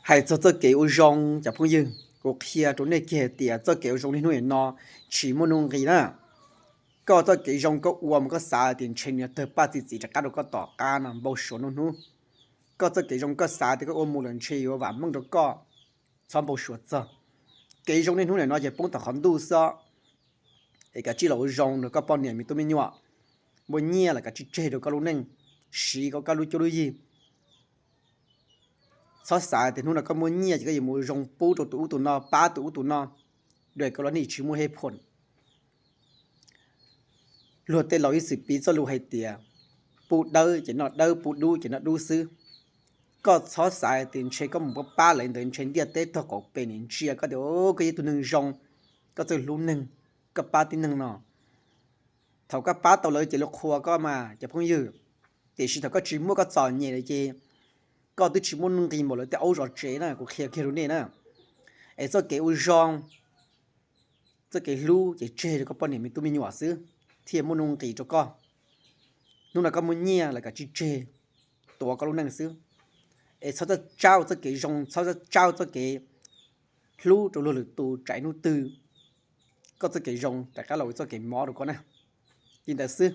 Hais txog txoj kev ua zoo cov phooj ywg, kuv qhia rau nej kiag tias txoj kev ua zoo niaj hnub nim no tsis muaj nuj nqis na. Koj txoj kev zoo koj ua mas koj xav tias ntshe nws tawg paj txi txiv rov qab rau koj tom qab no npau suav nruab hnub. Koj txoj kev zoo koj xav tias koj ua mus lawm ntshe yuav vam meej rau koj, txhob npau suav txog. Kev zoo niaj hnub nim no ces poob tom qhov ntuj xwb. Es kav tsij los ua zoo rau koj poj niam me tub me nyuam, muaj nyiaj los kav tsij tseg rau koj lub neej, siv koj lub cuab lub yig. Txhob xav tias hnub no koj muaj nyiaj ces koj yuav mus ua zoo pub rau tus ub tus no, pab tus ub tus no, dua koj lub neej tsis muaj hej phom. Luag tej laus ib txwm piv txoj lus hais tias pub dawb ces noj dawb, pub dub ces noj dub xwb. Koj txhob xav tias ntshe koj mus pab pab lawv ntawd ntshe ntiaj teb tog qaum pem nim ntsia koj tias koj yog ib tug neeg zoo, koj txawj hlub neeg, koj pab tib neeg no. Thaum koj pab tau lawv ces lawv qhuas koj mas cov phooj ywg, tiam sis thaum koj tsis muaj koj txom nyem lawm ces koj twb tsis muaj nuj nqis npaum lawv tej aub zov tsev na, kuv qhia kiag rau nej na. Es txoj kev ua zoo, txoj kev hlub ces tseg rau koj poj niam me tub me nyuam xwb thiaj muaj nuj nqis rau koj. Hnub no koj muaj nyiaj los kav tsij tseg, tuav koj lub neej xwb. Es txhob txawj tsauj txoj kev zoo, txhob txawj tsauj txoj kev hlub rau luag lwm tus, tsam ib hnub twg koj txoj kev zoo rov qab los ua txoj kev mob rau koj na. Li ntawd xwb,